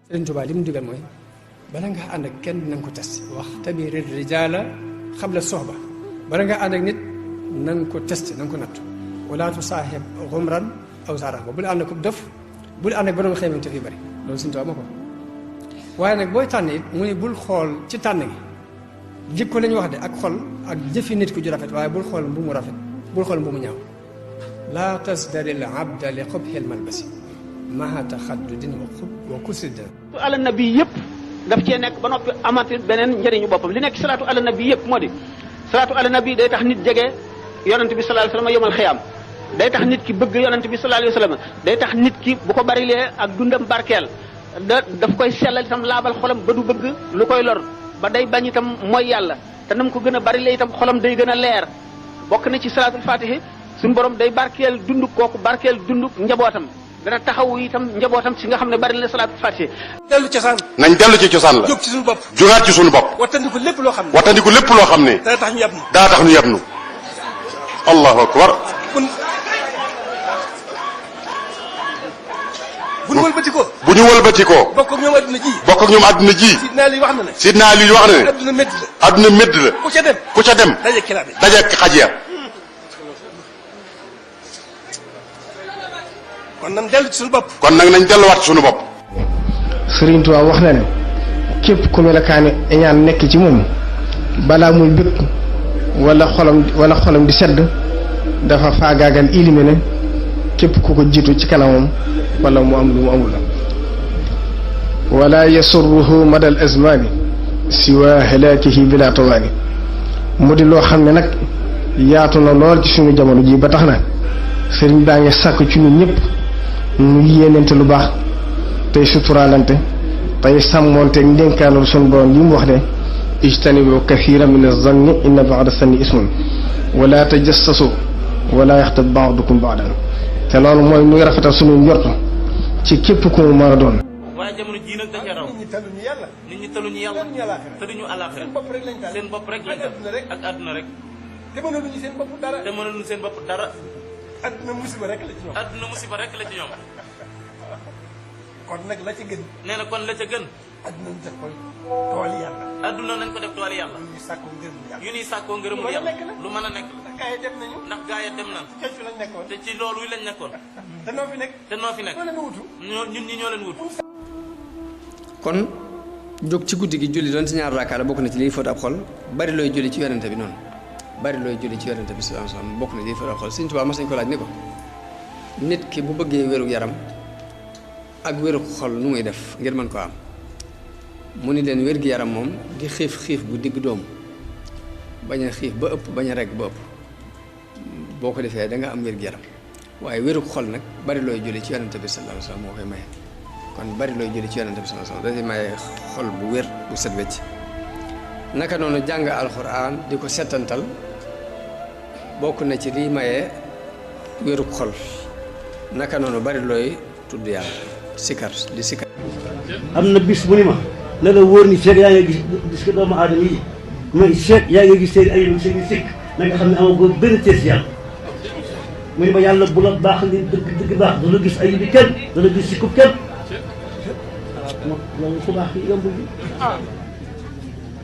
Sëriñ Tuubaa li mu digal mooy bala nga ànd ak kenn na nga ko test wax tabir rijaala xabla soxba bala nga ànd ak nit na nga ko test na nga ko natt wala tusaaxib xumran aw saara ba bul ànd ak def bul ànd ak borom xeymante fi bari loolu Sëriñ Tuubaa moo ko waaye nag booy tànn it mu ne bul xool ci tànn gi jikko la ñu wax de ak xol ak jëfi nit ku ju rafet waaye bul xool mbu mu rafet bul xool mbu mu ñaaw laa tasdari l abda li xubxil malbasi maha taxaddudin wa kusidin ala nabi yëpp daf cee nekk ba noppi amati beneen njëriñu boppam li nekk salaatu ala nabi yëpp moo di salaatu ala nabi day tax nit jege yonent bi sallallahu alayhi wasallam yomal xiyaam day tax nit ki bëgg yonent bi sallallahu alayhi wasallam day tax nit ki bu ko barilee ak dundam barkeel daf koy sellal itam laabal xolam ba du bëgg lu koy lor ba day bañ itam mooy yàlla te nam ko gën a barilee itam xolam day gën a leer bokk na ci salaatul fatihi suñu borom day barkeel dunduk kooku barkeel dunduk njabootam dana taxawu itam njabootam si nga xam ne bari na salaatul fatihi dellu cosaan nañ dellu ci cosaan la jóg ci suñu bopp jógaat ci suñu bopp wattandiku lépp loo xam ne wattandiku lépp loo xam ne dana tax ñu yab nu daa tax ñu yab nu allahu akbar bu ñu wëlbatikoo bu ñu wëlbatikoo bokk ak ñoom adduna ji bokk ak ñoom adduna ji sidna li wax na ne sidna li wax na ne adduna métti la adduna métti la ku ca dem daje kilaabe xaj ya kon nañ dellu ci suñu bopp kon nag nañ delluwaat ci suñu bopp Sëriñ Tuubaa wax na ne képp ku melokaani iñaan nekk ci moom balaa muy bëgg wala xolam di sedd dafa faagaagal ilimi ne képp ku ko jiitu ci kanamam wala mu am lu mu amul la wala yasurruhu madal azmani siwa halaakihi bila tawaani mu di loo xam ne nag yaatu na lool ci suñu jamono ji ba tax na sëriñ baa ngi sàkk ci ñun ñëpp ñu yéenante lu baax tey suturaalante tey sàmmoonteeg ndénkaanul suñu borom li mu wax ne ijtanibu kathiran min az-zanni inna ba'da zanni ismun wala tajassasu wala yaxtab ba'dukum ba'dan te loolu mooy muy rafetal suñu njort ci képp ku mu mën a doon. waaye jamono jii nag dañu raw nit ñi taluñu yàlla te duñu àllaaxira seen bopp rek lañ tal ak àdduna rek te mënaluñu seen bopp dara adduna musiba rek la ci ñoom kon nag la ca gën nee na kon la ca gën adduna ñu def ko tooli yàlla adduna nañ ko def tooli yàlla yu ñuy sàkkoo ngërëmul yàlla lu mën a nekk la ndax gaa yi dem nañu ndax gaa yi dem nañ ci lañ nekkoon te ci loolu lañ nekkoon te noo fi nekk ñun ñi ñoo leen wut kon jóg ci guddi gi julli doon si ñaar rakaa la bokk na ci liy fóot ab xol bari looy julli ci yonente bi noonu bari looy julli ci yonente bi sallallahu alayhi wasallam bokk na ci liy fóot ab xol Sëriñ Tuubaa mas nañ ko laaj ni ko nit ki bu bëggee wéru yaram ak wéru xol nu muy def ngir mën ko am mu ni leen wér gi yaram moom di xiif bu digg doom bañ a xiif ba ëpp bañ a regg ba ëpp boo ko defee da nga am wér gi yaram waaye wéru xol nag bari looy julli ci yonente bi sallallahu alayhi wasallam moo koy maye kon bari looy julli ci yonente bi sallallahu alayhi wasallam dafay maye xol bu wér bu set wecc naka noonu jàng alxuraan di ko settantal bokk na ci liy maye wéru xol naka noonu bari looy tudd yàlla sikar di sikar am na bis bu ni ma la la wóor ni seet yaa ngi gis ko doomu aadama yi mooy seet yaa ngi gis seen ay seen i sikk na nga xam ne amagoo benn tees yàlla mu ni ma yàlla bu la baax li dëgg baax du la gis ay bi kenn du la gis sikkub kenn loolu su baax yi yomb bi